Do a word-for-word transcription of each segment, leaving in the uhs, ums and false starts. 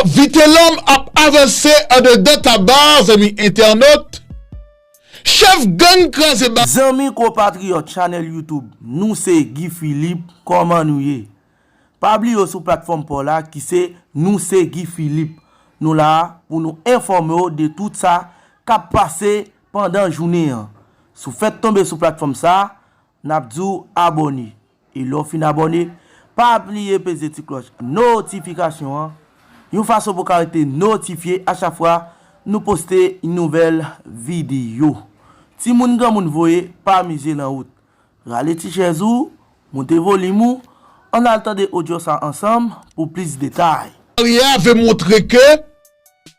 Vitelòm ap avanse andedan Taba, zanmi entènot. Chèf gang kraze ba. Zanmi konpatriyòt chanèl YouTube Nou se Guy Philippe, kòman nou ye? Pa bliye w sou platfòm pa w la ki se Nou se Guy Philippe. Nou la pou nou enfòme w de tout sa k ap pase pandan jounen an. Si w fèk tonbe sou platfòm sa, n ap di w abòne. E lè w fin abòne, pa bliye peze ti klòch notifikasyon an, yon fason pou w ka rete notifye a chak fwa nou poste yon nouvèl videyo. Timoun granmoun voye, pa mize lan wout. Rale ti chèz ou, moute volim ou, ann al tande odyo sa ansanm pou plis detay. Maryè a vle montre ke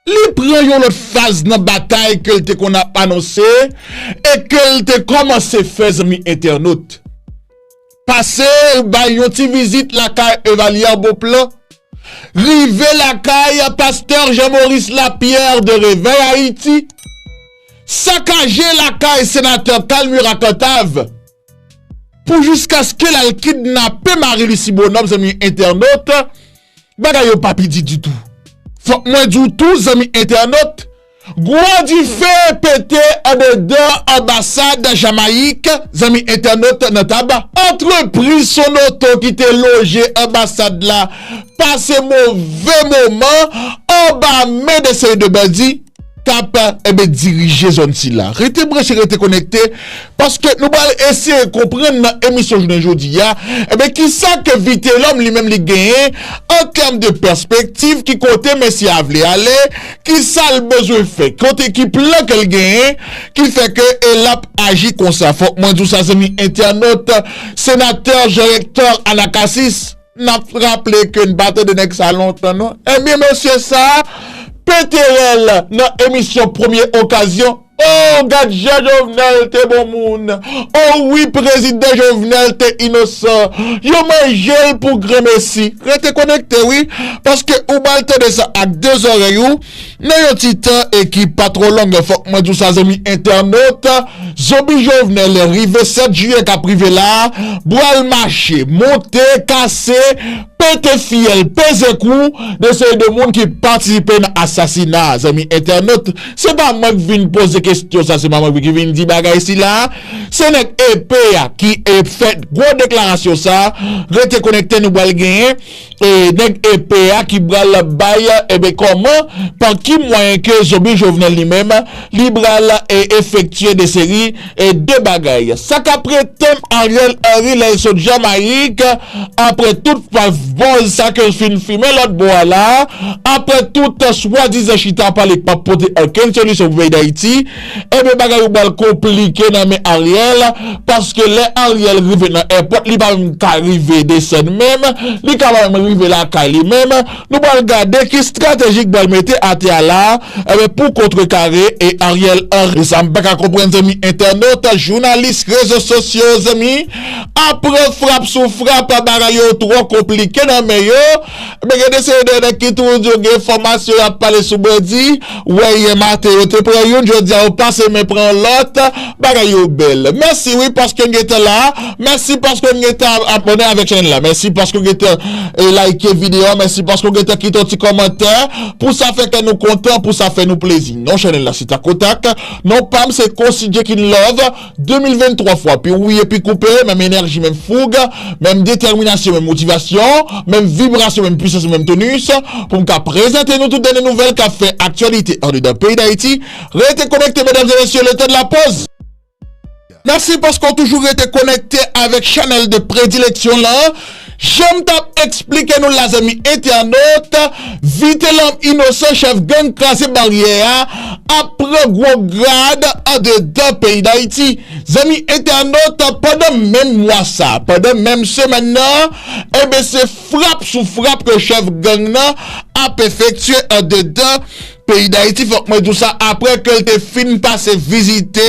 li pran yon lòt faz nan batay ke l te konn ap anonse e ke l te kòmanse fè, zanmi entènot. Pase bay yon ti vizit lakay Evalya Bonplan, rive lakay pastè Jean Maurice Lapierre de Réveil Haïti, sakaje lakay senatè Carl Murat Cantave, pou jiskaske l al kidnape Marie Lucie Bonhomme, zanmi entènot, bagay yo pa piti ditou. Fòk mwen di w tou, zanmi entènot, gwo dife pete andedan anbasad Jamayik, zanmi entènot, nan Taba. Antrepriz Sonoto ki te loje anbasad la pase move moman anba men de seri de bandi k ap, enben, dirije zòn sila. Rete branche, rete konekte, paske nou pral eseye konprann nan emisyon jounen jodi a, enben, kisa ke Vitelòm li menm li genyen an tèm de pèspektiv, ki kote mesye a vle ale, kisa l bezwen fè, kote ki plan ke l genyen, ki fè ke e l ap aji konsa. Fòk mwen di w sa, zanmi entènot, senatè Jean Hector Anacasis, n ap raple ke n pa tande nèg sa lontan, non. Ebyen, mesye sa pete rèl nan emisyon Premye Okazyon. O, gad jan Jovenel te bon moun. O wi, prezidan Jovenel te inosan. Yo manje l pou granmesi. Rete konekte, wi, paske ou pral tande sa ak de zòrèy ou. Nan yon ti tan e ki pa twò long, fòk mwen di w sa, zanmi entènot, zonbi Jovenel rive sèt jiyè k ap rive la, bral mache, monte, kase, pete fyèl, peze kou, de seri de moun ki patisipe nan asasina, zanmi entènot. Se pa mwen k vin poze kesyon sa, se pa mwen ki vin di bagay sila. Se nèg epe a ki, e, fè gwo deklarasyon sa. Rete konekte, nou pral genyen e nèg epe a ki pral bay, enben, kòman, pa ki mwayen ke zonbi Jovenel li menm, li pral, e, efektye de seri, e, de bagay. Sa k ap ret Ariel Henry lè l sot Jamayik, apre tout pa bòz sa ke l fin fimen lòt bò a la, apre tout swadizan chita pale k p ap pote okenn solisyon pou peyi Dayiti, ebyen, bagay yo pral konplike nan men Ariel, paske lè Ariel rive nan èpòt, li pa menm ka rive desann menm, li ka pa menm rive lakay li menm. Nou pral gade ki estrateji k pral mete atè a la, enben, pou kontrekare e Ariel Henry. Sa m pa ka konprann, zanmi entènot, jounalis rezo sosyo, zanmi, apre frap sou frap, bagay yo twò konplike nan men yo. Men gen de seri de nèg ki toujou di yo gen enfòmasyon, y ap pale sou bandi. Wè, yè maten yo te pran youn, jodi a yo pase men pran lòt. Bagay yo bèl. Mèsi wi paske n gentan la. Mèsi paske n gentan abòne avèk chanèl la. Mèsi paske w gentan, e, like videyo a. Mèsi paske w gentan kite yon ti kòmantè. Pou sa fè kè nou kontan, pou sa fè nou plezi. Non chanèl la se Takotak. Non pa m se Considje King Love. De mil venntwa fwa, pi wouye, pi koupe, menm enèji, menm foug, menm detèminasyon, menm motivasyon, menm vibrasyon, menm pwisans, menm tonis, pou m ka prezante nou tout dènye nouvèl k ap fè aktyalite andedan peyi Dayiti. Rete konekte, medam e mesye, le tan de la pòz. Mèsi paske w toujou rete konekte avèk chanèl de predileksyon lan. Jan m t ap eksplike nou la, zanmi entènot, Vitelòm Inosan, chèf gang Kraze Baryè a, ap pran gwo grad andedan peyi Dayiti. Zanmi entènot, pandan menm mwa sa, pandan menm semèn nan, enben, se frap sou frap ke chèf gang nan ap efektye andedan peyi Dayiti, fòk mwen di w sa, apre ke l te fin pase vizite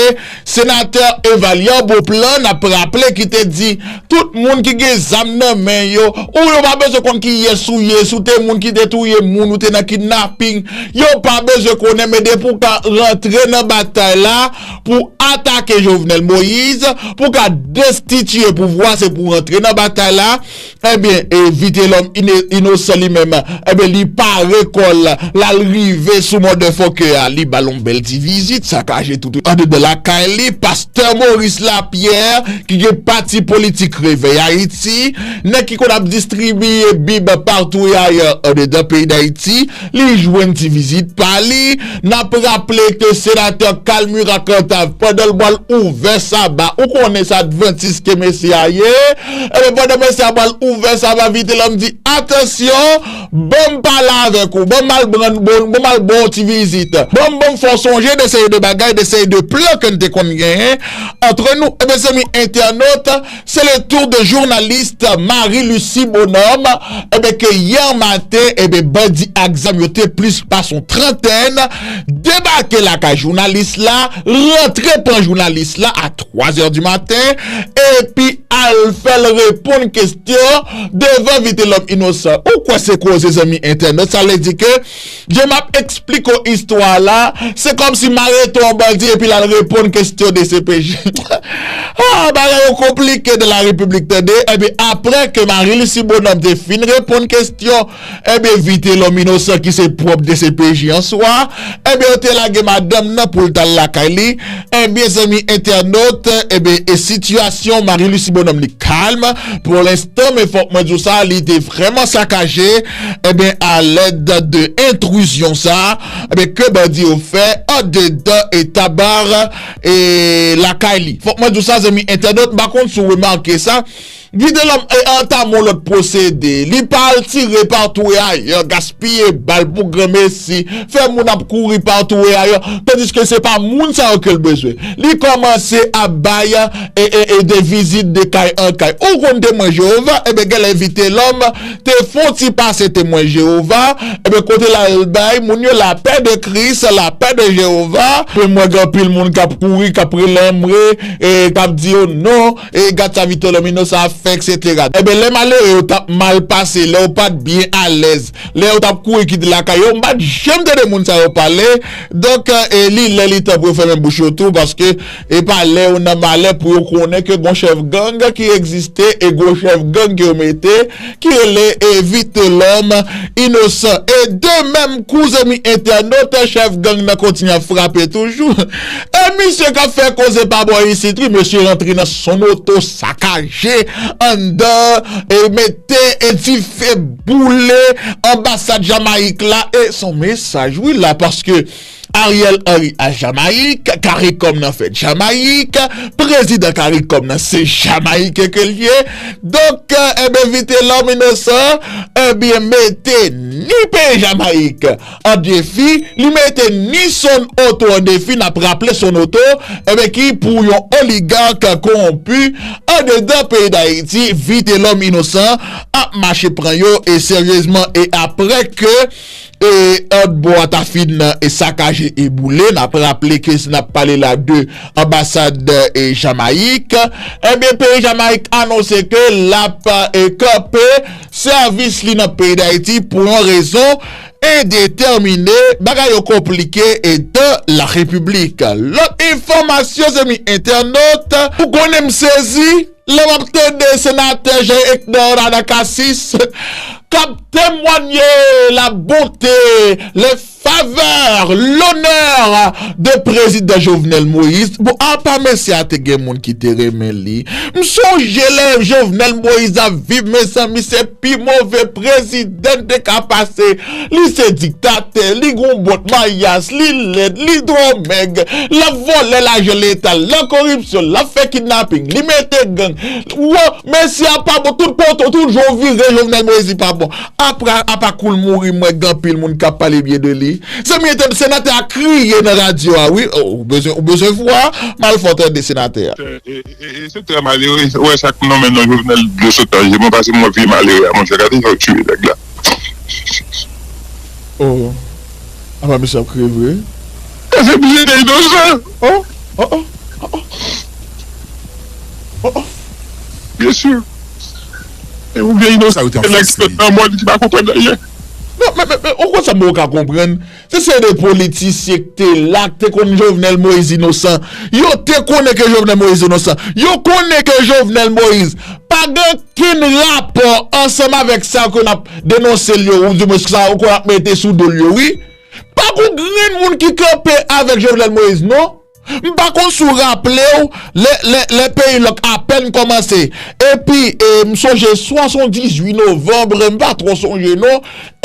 senatè Evalyan Beauplan, n ap raple, ki te di tout moun ki gen zam nan men yo, ou yo pa bezwen konn kiyès ou ye, si w te moun ki te touye moun, ou te nan kidnaping, yo pa bezwen konnen, men depi w ka rantre nan batay la pou atake Jovenel Moïse, pou w ka destitiye pouvwa, se pou w rantre nan batay la. Ebyen, e Vitelòm ine- Inosan li menm, ebyen, li pare kò l, l al rive sou mòdèfòkè a, li ba l yon bèl ti vizit, sakaje tout andedan lakay li. Pastè Maurice Lapierre, ki gen pati politik Revèy Ayiti, nèg ki konn ap distribiye Bib patou e ayè andedan peyi Dayiti, li jwenn ti vizit pa li. N ap raple ke senatè Carl Murat Cantave, pandan l pral ouvè saba, ou konnen se advantis ke mesye a ye, ebyen, pandan mesye a pral ouvè saba, Vitelòm di, "Atansyon, ban m pale avèk ou, ban m al pran, ban, ban m al ba w ti vizit, ban m, ban m fè w sonje de seri de bagay, de seri de plan ke n te konn genyen antre nou." Ebyen, zanmi entènot, c'est le tour de journaliste Marie Lucie Bonhomme, ebyen, ke yè maten, ebyen, bandi ak zam yo te plis pase yon trantèn, debake lakay jounalis la, rantre pran jounalis la a twa zè di maten, epi al fè l reponn kesyon devan Vitelòm Inosan. Ou kwè se koze, zanmi entènot? Sa vle di ke jan m ap eksplike w istwa la, se kòmsi m arete yon bandi epi l al reponn kesyon D C P J. Ah, bagay yo konplike nan la Repiblik, tande. Ebyen, apre ke Marie Lucie Bonhomme te fin reponn kesyon, ebyen, Vitelòm Inosan ki se pwòp D C P J an swa, ebyen, yo te lage madanm nan pou l t al lakay li. Ebyen, zanmi entènot, ebyen, e sitiyasyon Marie Lucie Bonhomme li kalm pou lenstan, men fòk mwen di w sa, li te vrèman sakaje, ebyen, alèd de entrizyon sa, ebyen, ke bandi yo fè andedan e Tabar e lakay li. Fòk mwen di w sa, zanmi entènot, m pa konn si w remake sa, Vitelòm, e, antame yon lòt pwosede. Li pa al tire patou e ayè, gaspiye bal pou granmesi, fè moun ap kouri patou e ayè, tandiske se pa moun sa yo ke l bezwen. Li kòmanse ap bay, e, e, e, de vizit de kay an kay. Ou konn Temwen Jewova? Ebyen, genlè Vitelòm te fè yon ti pase Temwen Jewova, ebyen, kote l al bay moun yo lapè de Kris, lapè de Jewova. Men m wè gen anpil moun k ap kouri, k ap rele anmwe, e k ap di yo non, e gad sa Vitelòm Inosan ap fè, etsetera. Ebyen, lè malere yo t ap mal pase, lè yo pa t byen alèz, lè yo t ap kouri kite lakay yo, m pa t janm tande moun sa yo pale. Donk, e li lè li tan pou yo fèmen bouch yo tou, paske e pa lè yo nan malè pou yo konnen ke gon chèf gang ki egziste e gon chèf gang ke yo mete, ki rele, e, Vitelòm Inosan. E de menm kou, zanmi entènot, chèf gang nan kontinye ap frape toujou. E misye k ap fè koze pa bò isit, wi, mesye rantre nan son oto sakaje anndan, e mete, e dife, boule anbasad Jamayik la. E se yon mesaj, wi, la, paske Ariel Henry a Jamayik, CARICOM nan fèt Jamayik, prezidan CARICOM nan se Jamayik ke l ye. Donk, ebyen, Vitelòm Inosan, ebyen, mete ni peyi Jamayik an defi, li mete ni son oto an defi. N ap raple son oto, ebyen, ki pou yon oligak kowonpi andedan peyi Dayiti, Vitelòm Inosan ap mache pran yo, e seryezman, e apre ke e lòt bò a ta fin, e sakaje e boule. N ap raple ke si n ap pale la de anbasad, e Jamayik, ebyen, peyi Jamayik anonse ke l ap, e kanpe sèvis li nan peyi Dayiti pou yon rezon endetèmine. Bagay yo konplike e dan la repiblik. Lòt enfòmasyon, zanmi entènot, ou konnen m sezi lè m ap tande senatè Jean Hector Anacasis k ap temwanye la bonte, les faveurs, l'honneur de prezidan Jovenel Moïse. Bon, apa mesye a te gen moun ki te renmen li? M sonje lè Jovenel Moïse ap viv, mezanmi, se pi move prezidan te ka pase. Li se diktatè, li gon bòt mayas, li lèd, li twò mèg, l ap vòlè lajan leta, l nan koripsyon, l ap fè kidnaping, li mete gang. Wo, mesye a pa bon, tout kote, tout jan w vire, Jovenel Moïse li pa bon. Apa, apa kou l mouri, m wè gen anpil moun k ap pale byen de li. Zanmi entènot, senatè a kriye nan radyo a, wi. Oh, ou bezwen, ou bezwen vwa, m al fè w tande senatè a. E, e, e, e, se trè malere, wè sa k nonmen non Jovenel dlo sotaj, mwen pase m wè vye malere a, monchè, gade jan yo tiye nèg la. Oh. Apa mesye ap kriye vre? Paske m se te inosan. Oh, oh, oh, oh, oh. Oh, oh. Byen si. E ou vye inosan. Sa yo te an fas li. Nan mòn ki pa konprann anyen. Non, men, men, men, ou konn sa m ka konprann? Se, se de politisyen ki te la, ki te konn Jovenel Moïse inosan. Yo te konnen ke Jovenel Moïse inosan. Yo konnen ke Jovenel Moïse pa gen okenn rapò ansanm avèk sa ke n ap denonse l yo, ou di mwen sa ke n ap mete sou do l yo, wi. Pa gen grenn moun ki kanpe avèk Jovenel Moïse, non. M pa konn si w raple w, lè, lè, lè peyi lòk apèn kòmanse. Epi, e, m sonje swasanndizuit novanm, m pa twò sonje non.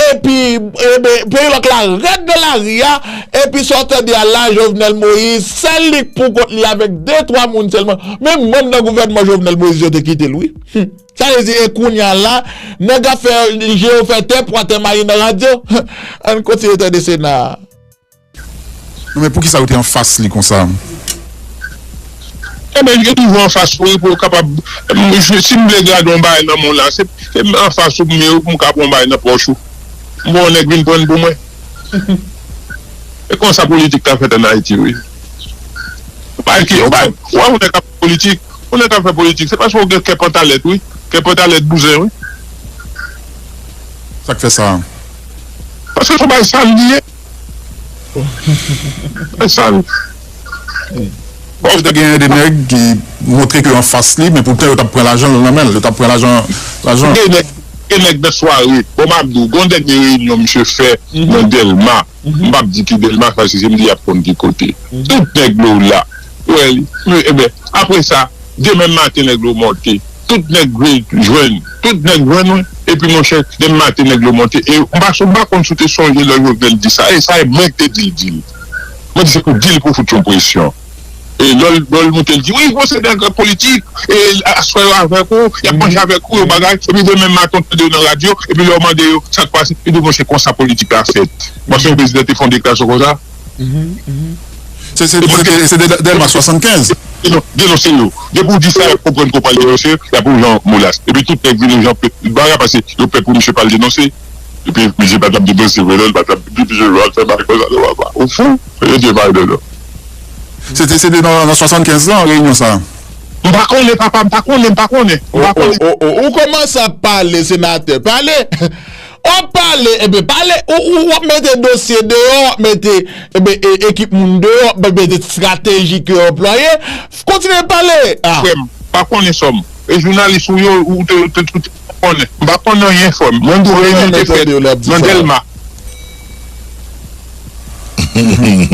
Epi, e, ben, peyi lòk la rèd nan lari a. Epi sa w tande a la, Jovenel Moïse, sèl li k pou kont li avèk de, twa moun sèlman. Menm manm nan gouvènman Jovenel Moïse yo te kite l, wi. Hmm. Sa vle di, e kounye a la, nèg ap fè je yo fè tè pou atè mayi nan radyo. Ann kontinye tande Sena a. Non, men poukisa yo te anfas li konsa? Ebyen, li te toujou anfas ou wi, pou yo kapab, si m vle grade yon bagay nan mond la, se, se anfas ou m ye wi, pou m ka pran yon bagay nan pòch ou. M pran yon nèg vin pran l pou mwen. E konsa politik ka fèt ann Ayiti wi. Ou pa ki, ou pa, ou wè yon nèg k ap fè politik, yon nèg k ap fè politik, se paske w gen kè pantalèt wi, kè pantalèt bouzen wi. Sa k fè sa? Paske se yon bagay sal li ye. Sal. Bon, te genyen de nèg ki montre ke yo anfas li, men poutan yo t ap pran lajan nan men l, yo t ap pran lajan, lajan. Gen nèg, gen nèg nan sware, bon m ap di w, gon dènye reyinyon misye fè nan Dèlma, m p ap di ki Dèlma, paske se m di y ap konn ki kote. Tout nèg Lola, ou wè li, men, ebyen, apre sa, demen maten nèg yo monte. Tout nèg vle jwenn. Tout nèg jwenn wi. Epi monchè, demen maten nèg yo monte. E m pa, m pa konn si w te sonje lè Jovenel di sa. E sa e mwen ki te di l di l. Mwen di se pou di l pou fout yon presyon. E lè l, lè l monte l di, wi, bon se nèg politik, e aswè yo avèk ou, y ap manje avèk ou, yon bagay. Epi demen maten w tande yo nan radyo, epi lè w mande yo sa k pase, yo di w monchè konsa politik la fèt. Paske yon prezidan te fè yon deklarasyon konsa. Se, se, se, se de, Dèlma swasannkenz. Denonse yo. Depi w di sa, y ap konprann ke w pral denonse, y ap woule yon molas. Epi tout nèg vin yon jan pèp, bagay pase, yo pè pou misye pa al denonse. Epi misye pa t ap denonse vre non, li pa t ap di misye yo al fè bagay konsa non papa. Ou fou? Yo di bagay non non. Se te, se te nan, nan swasannkenz lan, reyinyon sa a. M pa konnen papa, m pa konnen, m pa konnen. M pa konnen. Ou, ou, ou, ou kòmanse ap pale, senatè. Pale! W ap pale, ebyen pale, ou, ou, w ap mete dosye deyò, w ap mete, ebyen, e, ekip moun deyò, w ap mete estrateji ke w anplwaye. Kontinye pale. Ah. Frè m, pa konnen sòm. E jounalis ou yo, ou te, ou te, ou te konnen. M pa konn anyen, frè m. Mwen di w reyinyon te fèt nan Dèlma.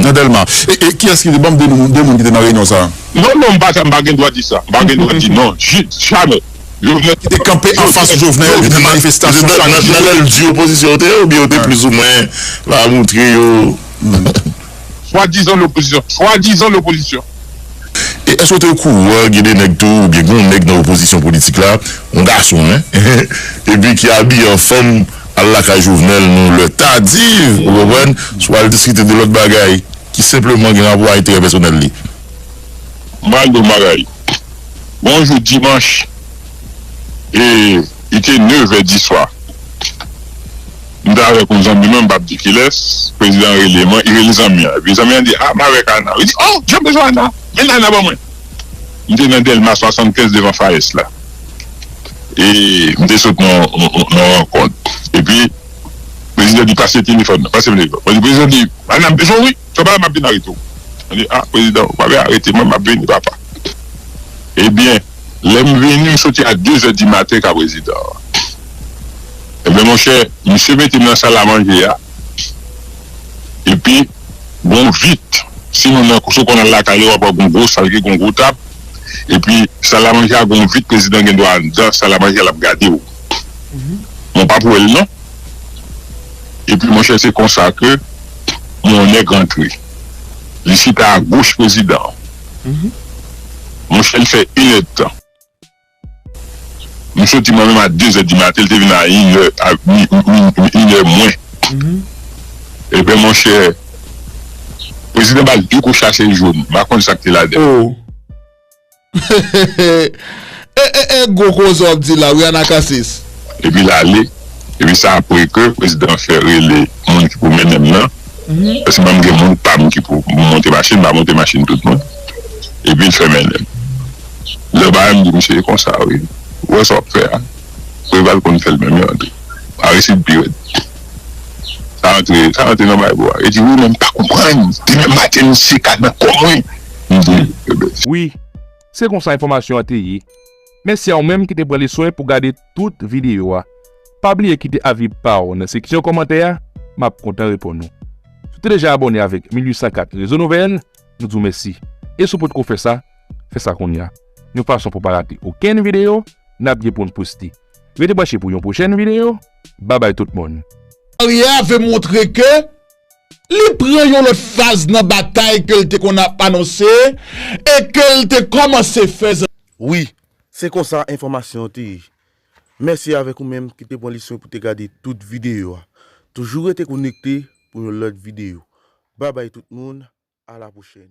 Nan Dèlma. E, e kiyès ki te, ban m de moun, de moun ki te nan reyinyon sa a? Non, non, m pa, m pa gen dwa di sa. M pa gen dwa di non. Jamè. Jovenel. Ki te kanpe anfas Jovenel nan manifestasyon chak jou. Nan lè l di opozisyon yo te ye oubyen yo te plizoumwen la montre yo? Swadizan lopozisyon. Swadizan lopozisyon. E èske w te okouran gen de nèg tou oubyen gen yon nèg nan opozisyon politik la, yon gason, en, epi ki abiye an fanm al lakay Jovenel nan yon lè tadiv, ou konprann, sou al diskite de lòt bagay ki senpleman gen rapò a enterè pèsonèl li? M pral di w yon bagay. Gon jou dimanch, e, li te nevè di swa. M te avèk yon zanmi mwen, m p ap di kilès, prezidan rele mwen, li rele zanmi an. Epi zanmi an di, a, m avèk Ana. Li di, o, jan m bezwen Ana. Men Ana ban mwen. M te nan Dèlma swasannkenz devan Faes la. E m te sot nan, nan, nan rankont. Epi, prezidan di, pase telefòn nan, pase m telefòn. Mwen di, prezidan di, Ana, m bezwen w wi. Sa pa la m ap vin arete w. Mwen di, a, prezidan, ou pa vle arete mwen, m ap vini, papa. Ebyen, lè m vini, m soti a dezè di maten ka prezidan an. Ebyen, monchè, misye mete m nan sal a manje a. Epi, gon vit. Si nou nan, si w konn al lakay yo, w ap wè gon gwo sal ki gon gwo tab. Epi, sal a manje a gon vit, prezidan gen dwa anndan sal a manje a, l ap gade w. Mwen pa pou wè l non. Epi monchè, se konsa ke yon nèg rantre. Li chita agoch prezidan an. Monchè, li fè inèdtan. M soti mwen menm a dezè di maten, li te vin a inè, a mi, mi, mi, inè mwen. Ebyen, monchè, prezidan ba l de kou chache jòn. M pa konn sa k te ladan l. E, e, e, gwo koze w ap di la wi, Anacasis. Epi l ale. Epi se apre ke prezidan an fè rele moun ki pou mennen m nan. Paske mwen m gen moun pa m ki pou m monte machin, m pa monte machin tout moun. Epi l fè mennen m. Lè bagay m di misye e konsa wi. Ou wè sa w ap fè a. Preval konn fè l menm jan tou. Aristid pi rèd. Sa rantre, sa rantre nan bagay pou a. E di wi men m pa konprann. Demen maten misye ka nan kò mwen. M di, ebyen. Wi, se konsa enfòmasyon an te ye. Mèsi a ou menm ki te pran le swen pou gade tout videyo a. Pa bliye kite avi pa w nan seksyon kòmantè a, m ap kontan reponn ou. Si w te deja abòne avèk mil uit san kat Rezo Nouvèl, nou di w mèsi. E si w potko fè sa, fè sa kounye a. Yon fason pou w pa rate okenn videyo n ap gen pou n poste. Rete branche pou yon pwochèn videyo. Babay tout moun. Maryè a vle montre ke li pran yon lòt faz nan batay ke l te konn ap anonse e ke l te kòmanse fè. Wi, se konsa enfòmasyon an te ye. Mèsi avèk ou menm ki te pran le swen pou te gade tout videyo a. Toujou rete konekte pou yon lòt videyo. Babay tout moun, a la pwochèn.